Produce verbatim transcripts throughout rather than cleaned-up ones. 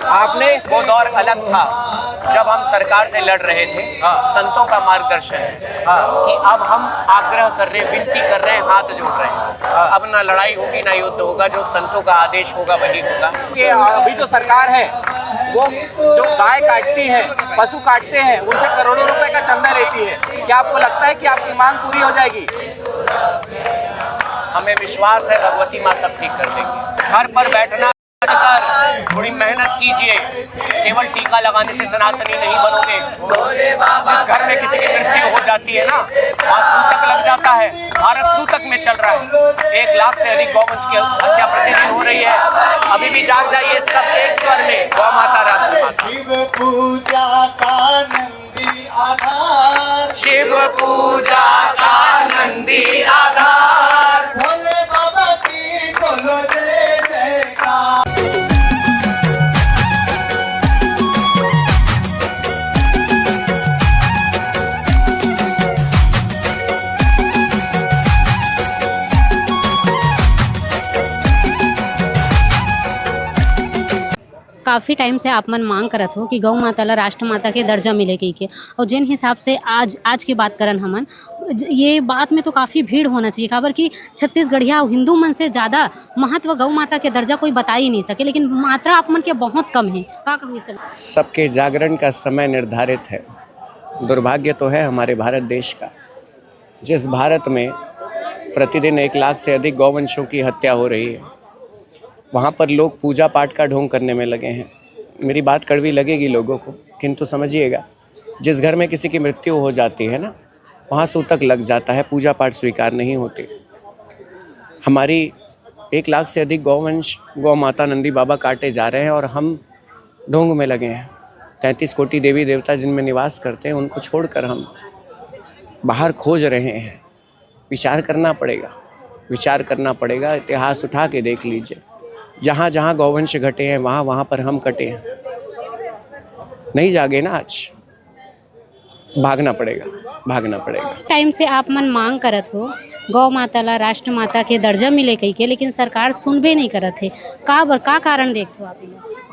आपने वो दौर अलग था जब हम सरकार से लड़ रहे थे। हाँ। संतों का मार्गदर्शन है। हाँ। कि अब हम आग्रह कर रहे हैं, विनती कर रहे हैं, हाथ जोड़ रहे हैं। हाँ। अब ना लड़ाई होगी, ना युद्ध होगा, जो संतों का आदेश होगा, वही होगा। कि अभी जो सरकार है, वो जो गाय काटती है, पशु काटते हैं, उनसे करोड़ों रुपए का चंदा लेती है। क्या आपको लगता है कि आपकी मांग पूरी हो जाएगी? हमें विश्वास है, भगवती माँ सब ठीक कर देंगी। घर पर बैठना कर थोड़ी मेहनत कीजिए। केवल टीका लगाने से सनातनी नहीं बनोगे। जिस घर में किसी की मृत्यु हो जाती है ना, वहाँ सूतक लग जाता है। भारत सूतक में चल रहा है। एक लाख से अधिक गौवंश की हत्या प्रतिदिन हो रही है। अभी भी जाग जाइए सब एक स्वर में, गौ माता, राष्ट्र माता। शिव पूजा का नंदी आधार, शिव पूजा का नंदी आधार। भोले बाबा की बोलो जय जयकार। काफ़ी टाइम से आप मन मांग करत हो कि गौ माता ला राष्ट्रमाता के दर्जा मिले कहिके, और जिन हिसाब से आज, आज की बात करन हमन, ज-, ये बात में तो काफ़ी भीड़ होना चाहिए, काबर कि छत्तीसगढ़िया अउ हिंदू मन से ज़्यादा महत्व गौ माता के दर्जा कोई बता ही नहीं सके, लेकिन मात्रा आप मन के बहुत कम है। का कहोगे सर? सबके जागरण का समय निर्धारित है। दुर्भाग्य तो है हमारे भारत देश का, जिस भारत में प्रतिदिन एक लाख से अधिक गौवंशों की हत्या हो रही है, वहाँ पर लोग पूजा पाठ का ढोंग करने में लगे हैं। मेरी बात कड़वी लगेगी लोगों को, किंतु समझिएगा, जिस घर में किसी की मृत्यु हो जाती है ना, वहाँ सूतक लग जाता है, पूजा पाठ स्वीकार नहीं होती। हमारी एक लाख से अधिक गौवंश गौ माता नंदी बाबा काटे जा रहे हैं और हम ढोंग में लगे हैं। तैंतीस कोटि देवी देवता जिनमें निवास करते हैं, उनको छोड़कर हम बाहर खोज रहे हैं। विचार करना पड़ेगा, विचार करना पड़ेगा। इतिहास उठा के देख लीजिए, जहाँ जहाँ गौवंश घटे हैं, वहाँ वहाँ पर हम कटे हैं। नहीं जागे ना आज, भागना पड़ेगा, भागना पड़ेगा। टाइम से आप मन मांग करत हो गौ माता ला राष्ट्रमाता के दर्जा मिले कहिके, लेकिन सरकार सुनबे नहीं करत है। का बर, का कारण देखत हो आप?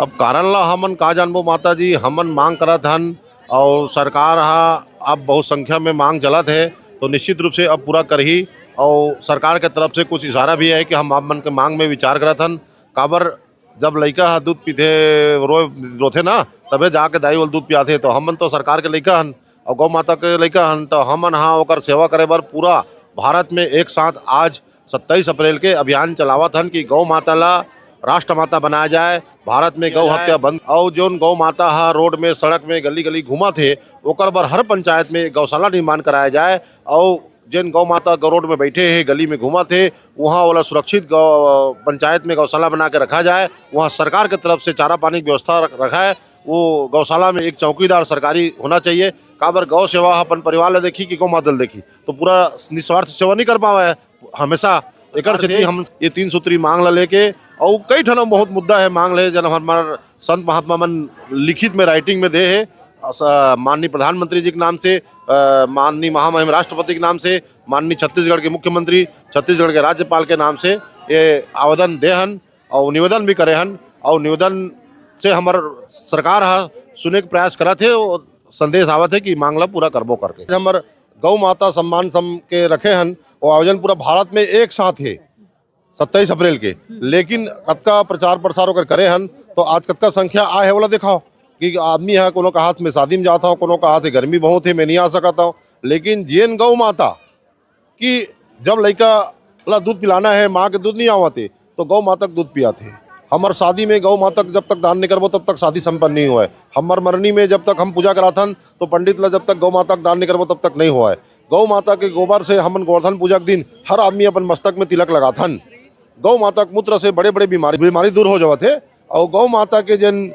अब कारण ला हमन का जानबो माता जी, हमन मांग करत हन और सरकार हा अब बहुत संख्या में मांग चलत है, तो निश्चित रूप से अब पूरा करही। और सरकार के तरफ से कुछ इशारा भी है कि हम आप मन के मांग में विचार करत हन। काबर, जब लइका ह दूध पीथे, रोए, रोथे ना, तभे जाके दाई ओला दूध पियाथे। तो हमन तो सरकार के लइका हन और गौ माता के लइका हन, तो हमन ह ओकर सेवा करे बर पूरा भारत में एक साथ आज सत्ताईस अप्रैल के अभियान चलावत हन कि गौ माता ला राष्ट्रमाता बनाया जाए, भारत में गौ हत्या बंद। और जोन गौ माता ह रोड में, सड़क में, गली गली घूमत हे, ओकर बर हर पंचायत में गौशाला निर्माण कराया जाए। और जेन गौ माता गौ रोड में बैठे हे, गली में घूमत हे, वहाँ वाला सुरक्षित गौ, पंचायत में गौशाला बना के रखा जाए। वहाँ सरकार के तरफ से चारा पानी की व्यवस्था रख-, रखा है। वो गौशाला में एक चौकीदार सरकारी होना चाहिए। काबर गौ सेवा अपन परिवार ला देखी कि गौ माता ला देखी, तो पूरा निस्वार्थ सेवा नहीं कर पावा है। हमेशा एकर सेती हम ये तीन सूत्री मांग ला लेके, और कई ठन बहुत मुद्दा है मांग ले, जन हमार संत महात्मा मन लिखित में, राइटिंग में दे है, अस-, माननीय प्रधानमंत्री जी के नाम से, अ, माननीय महामहिम राष्ट्रपति के नाम से, माननीय छत्तीसगढ़ के मुख्यमंत्री, छत्तीसगढ़ के राज्यपाल के नाम से ये आवेदन दे हन और निवेदन भी करे हन। और निवेदन से हमर सरकार ह सुने के प्रयास करत है, वो संदेश आवत है कि मांग ला पूरा करबो करके। हमर गौ माता सम्मान सम के रखे हन, वो आयोजन पूरा भारत में एक साथ है सत्ताईस अप्रैल के, लेकिन कतका प्रचार प्रसार ओकर करे हन, तो आज कतका संख्या आए है, ओला दिखाओ कि आदमी है, कोनो का हाथ में शादी में जात हो, कोनो का हाथ में गर्मी बहुत है, मैं नहीं आ सकता हूँ, लेकिन जेन गौ माता कि जब लइका ला दूध पिलाना है, माँ के दूध नहीं आवत है, तो गौ माता के दूध पियात है। हमर शादी में गौ माता के जब तक दान नहीं करबो, तब तक शादी संपन्न नहीं होए। हमर मरनी में जब तक हम पूजा कराथन, तो पंडित ला जब तक गौ माता के दान नहीं करबो, तब तक नहीं होए। गौ माता के गोबर से हमन गोवर्धन पूजा के दिन हर आदमी अपन मस्तक में तिलक लगाथन। गौ माता के मूत्र से बड़े-बड़े बीमारी, बीमारी दूर हो जावत हे। और गौ माता के जेन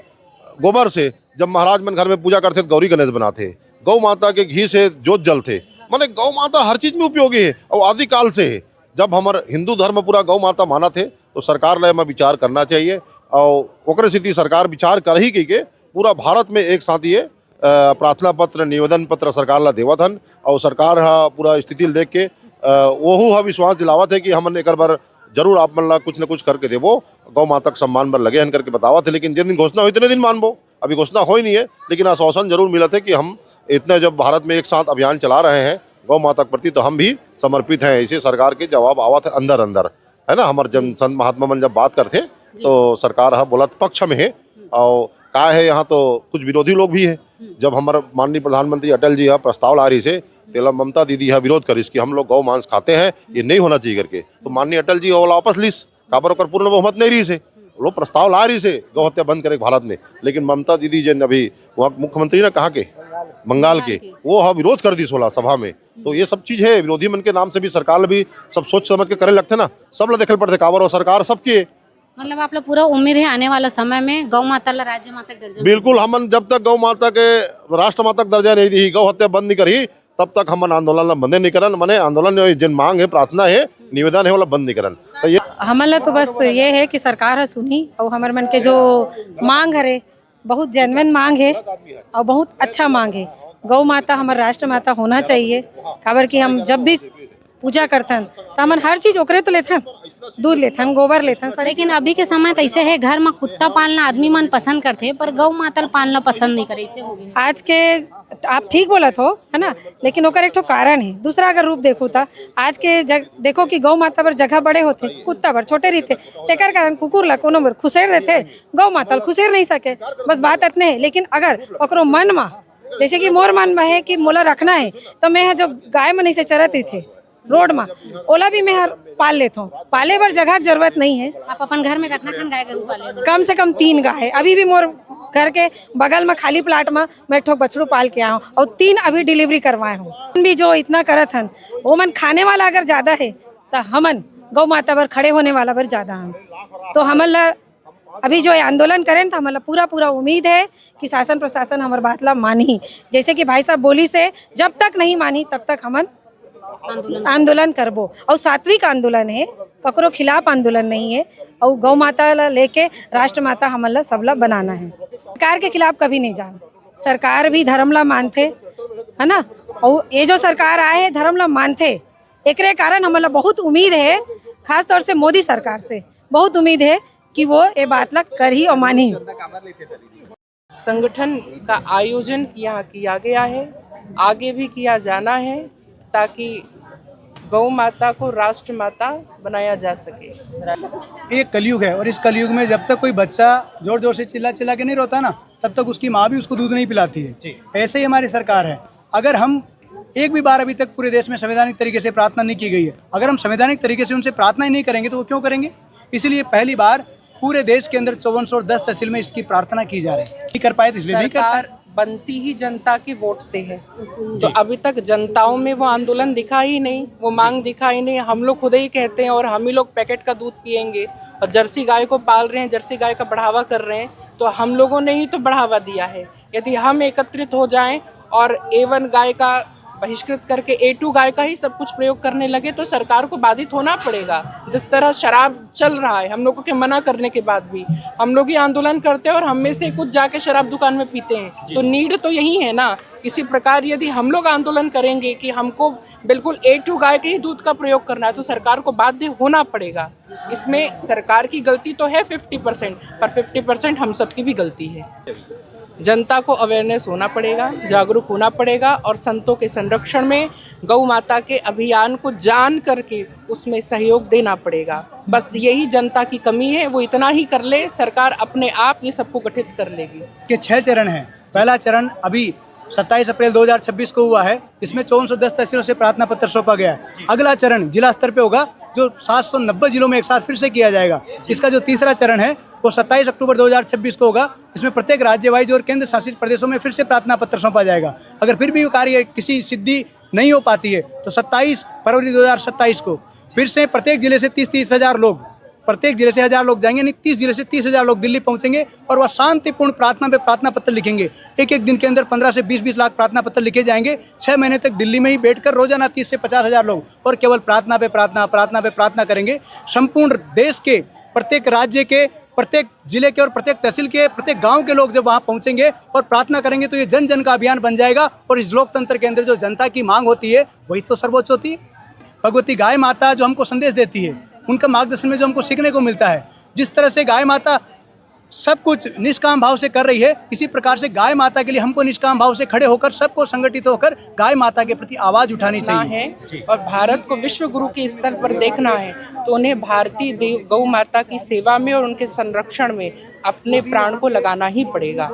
गोबर से जब महाराज मन घर में पूजा करथे, तो गौरी गणेश बनाथे। गौ माता के घी से जोत जलथे। माने गौ माता हर चीज में उपयोगी है और आदिकाल से है। जब हमर हिंदू धर्म पूरा गौ माता मानत हे, तो सरकार ला एमा विचार करना चाहिए और ओकरे सेती सरकार विचार करही कहिके पूरा भारत में एक साथ ये, अ, प्रार्थना पत्र, निवेदन पत्र सरकार ला देवत हन और सरकार ह पूरा स्थिति ल देख के, अ, ओहू ह विश्वास दिलावत हे कि हमन एकर बर जरूर आप मन ला कुछ न कुछ करके देबो। गौ माता के सम्मान बर लगे हन करके बतावत हे, लेकिन जिन दिन घोषणा होही, तेने दिन मानबो। अभी घोषणा होय नहीं हे, लेकिन आश्वासन जरूर मिलत हे कि हम इतने जब भारत में एक साथ अभियान चला रहे हैं गौ माता के प्रति, तो हम भी समर्पित हैं। ऐसे सरकार के जवाब आवत हे अंदर अंदर, है ना। हमर जन संत महात्मा मन जब बात करथे, तो सरकार ह बोलत पक्ष में हे। और का हे, यहाँ तो कुछ विरोधी लोग भी हे। जब हमर माननीय प्रधानमंत्री अटल जी ह प्रस्ताव ला रहिस हे, तेला ममता दीदी ह विरोध करिस कि हम लोग गौ मांस खाते हैं, ये नहीं होना चाहिए करके। तो माननीय अटल जी ओला वापस लिस, काबर ओकर पूर्ण बहुमत नहीं रहिस हे। वो लोग प्रस्ताव ला रहिस हे गौ हत्या बंद करे के भारत में, लेकिन ममता दीदी जेन अभी वहाँ मुख्यमंत्री ना, कहाँ के, बंगाल के, वो ह विरोध कर दिस ओला सभा में। तो ये सब चीज हे, विरोधी मन के नाम से भी सरकार भी सब सोच समझ के करे लगथे ना, सब ला देखे ल पड़थे, काबर वो सरकार सबके हे। मतलब आप लोग पूरा उम्मीद है आने वाला समय में गौ माता ला राज्य माता के दर्जा मिले? बिल्कुल, हमन जब तक गौ माता के राष्ट्र माता के दर्जा नहीं दी, गौ हत्या बंद नहीं करी, तब तक हमन आंदोलन ला बंदे नहीं करन। माने आंदोलन जो जिन मांग हे, प्रार्थना हे, निवेदन हे, ओला बंद नहीं करन। तो ये हमन ला तो बस ये है कि सरकार ह सुनी और हमर मन के जो मांग हरे, बहुत जेन्युइन मांग हे और बहुत अच्छा मांग हे। गौ माता हमर राष्ट्र माता होना चाहिए, काबर कि हम जब भी पूजा करथन त हमन हर चीज ओकरे तो लेथन, दूध लेथन, गोबर लेथन, सारी लेकिन अभी के समय त ऐसे है, घर में कुत्ता पालना आदमी मन पसंद करथे, पर गौ माता ल पालना पसंद नहीं करे, ऐसे हो गए। आज के आप ठीक बोलत हो, है ना, लेकिन ओकर एक ठो कारण है। दूसरा अगर रूप देखो त आज के जग, देखो कि गौ माता बर जगह बड़े होथे, कुत्ता बर छोटे रहिथे, तेकर कारण कुकुर ला कोनो बर खुसेर देथे, गौ माता ल खुसेर नहीं सके। बस बात अतने है। लेकिन अगर ओकरो मन मा, जैसे कि मोर मन मा है कि मोला रखना है, तो मैं ह जो गाय मन से चरत रहिथे रोड मा, ओला भी मैं हर पाल लेथों। पाले बर जगह के जरूरत नहीं है। आप अपन घर में कतना खन गाय गरू पाले हो? कम से कम तीन गाय। अभी भी मोर घर के बगल में खाली प्लाट में मैं ठोक बछड़ू पाल के आया हूँ और तीन अभी डिलीवरी करवाए हूँ। भी जो इतना करत हन, वो मन खाने वाला अगर ज्यादा है, तो हमन गौ माता बर खड़े होने वाला बर ज्यादा हन। तो हमन ला अभी जो ये आंदोलन करें, तो हमन ला पूरा पूरा उम्मीद है कि शासन प्रशासन हमर बात ला मानही। जैसे कि भाई साहब बोलिस हे, जब तक नहीं मानही, तब तक हमन आंदोलन। आंदोलन करबो। और सात्विक आंदोलन है, ककरो खिलाफ आंदोलन नहीं है। और गौ माता ला लेके राष्ट्र माता हमन ला सबला बनाना है। सरकार के खिलाफ कभी नहीं जान। सरकार भी धर्म ला मानथे, है ना? और ये जो सरकार आए है, धर्म ला मानथे, एकरे कारण हमन ला बहुत उम्मीद है, खास तौर से मोदी सरकार से बहुत उम्मीद है कि वो ये बात ला करही और मानही। संगठन का आयोजन यहाँ किया गया है, आगे भी किया जाना है, ताकि गौ माता को राष्ट्र माता बनाया जा सके। एक कलयुग है और इस कलयुग में जब तक कोई बच्चा जोर जोर से चिल्ला चिल्ला के नहीं रोता ना, तब तक उसकी माँ भी उसको दूध नहीं पिलाती है। ऐसे ही हमारी सरकार है। अगर हम एक भी बार अभी तक पूरे देश में संवैधानिक तरीके से प्रार्थना नहीं की गई है, अगर हम संवैधानिक तरीके से उनसे प्रार्थना ही नहीं करेंगे तो वो क्यों करेंगे? इसलिए पहली बार पूरे देश के अंदर चौवन सौ दस तहसील में इसकी प्रार्थना की जा रही है। नहीं कर पाए तो इसलिए नहीं कर पाए। सरकार बनती ही जनता के वोट से है। तो अभी तक जनताओं में वो आंदोलन दिखा ही नहीं, वो मांग दिखा ही नहीं। हम लोग खुद ही कहते हैं और हम ही लोग पैकेट का दूध पियेंगे और जर्सी गाय को पाल रहे हैं, जर्सी गाय का बढ़ावा कर रहे हैं, तो हम लोगों ने ही तो बढ़ावा दिया है। यदि हम एकत्रित हो जाएं और ए वन गाय का बहिष्कृत करके ए टू गाय का ही सब कुछ प्रयोग करने लगे तो सरकार को बाधित होना पड़ेगा। जिस तरह शराब चल रहा है हम लोगों के मना करने के बाद भी, हम लोग ही आंदोलन करते हैं और हम में से कुछ जाके शराब दुकान में पीते हैं। तो नीड तो यही है ना। इसी प्रकार यदि हम लोग आंदोलन करेंगे कि हमको बिल्कुल ए टू गाय के ही दूध का प्रयोग करना है तो सरकार को बाध्य होना पड़ेगा। इसमें सरकार की गलती तो है फिफ्टी परसेंट, पर फिफ्टी परसेंट हम सबकी भी गलती है। जनता को अवेयरनेस होना पड़ेगा, जागरूक होना पड़ेगा और संतों के संरक्षण में गौ माता के अभियान को जान करके उसमें सहयोग देना पड़ेगा। बस यही जनता की कमी है, वो इतना ही कर ले, सरकार अपने आप ये सबको गठित कर लेगी। के छह चरण हैं। पहला चरण अभी सत्ताईस अप्रैल दो हज़ार छब्बीस को हुआ है। इसमें चौवन सौ दस तहसीलों से प्रार्थना पत्र सौंपा गया है। अगला चरण जिला स्तर पे होगा, जो सात सौ नब्बे जिलों में एक साथ फिर से किया जाएगा। इसका जो तीसरा चरण है, वो सत्ताईस अक्टूबर दो हज़ार छब्बीस को होगा। इसमें प्रत्येक राज्य वाइज और केंद्र शासित प्रदेशों में फिर से प्रार्थना पत्र सौंपा जाएगा। अगर फिर भी वो कार्य किसी सिद्धि नहीं हो पाती है, तो सत्ताईस फरवरी दो हज़ार सत्ताईस को फिर से प्रत्येक जिले से तीस तीस हजार लोग, प्रत्येक जिले से हजार लोग जाएंगे, यानी तीस जिले से तीस हजार लोग दिल्ली पहुंचेंगे और वह शांतिपूर्ण प्रार्थना पे प्रार्थना पत्र लिखेंगे। एक एक दिन के अंदर पन्द्रह से बीस बीस लाख प्रार्थना पत्र लिखे जाएंगे। छह महीने तक दिल्ली में ही बैठकर रोजाना तीस से पचास हजार लोग, और केवल प्रार्थना पे प्रार्थना, प्रार्थना पे प्रार्थना करेंगे। संपूर्ण देश के प्रत्येक राज्य के, प्रत्येक जिले के और प्रत्येक तहसील के, प्रत्येक गांव के लोग जब वहां पहुंचेंगे और प्रार्थना करेंगे, तो ये जन जन का अभियान बन जाएगा। और इस लोकतंत्र के अंदर जो जनता की मांग होती है, वही तो सर्वोच्च होती है। भगवती गाय माता जो हमको संदेश देती है, उनका मार्गदर्शन में जो हमको सीखने को मिलता है, जिस तरह से गाय माता सब कुछ निष्काम भाव से कर रही है, इसी प्रकार से गाय माता के लिए हमको निष्काम भाव से खड़े होकर, सबको संगठित होकर गाय माता के प्रति आवाज उठानी ना चाहिए। है और भारत को विश्व गुरु के स्तर पर देखना है, तो उन्हें भारतीय देव गौ माता की सेवा में और उनके संरक्षण में अपने प्राण को लगाना ही पड़ेगा।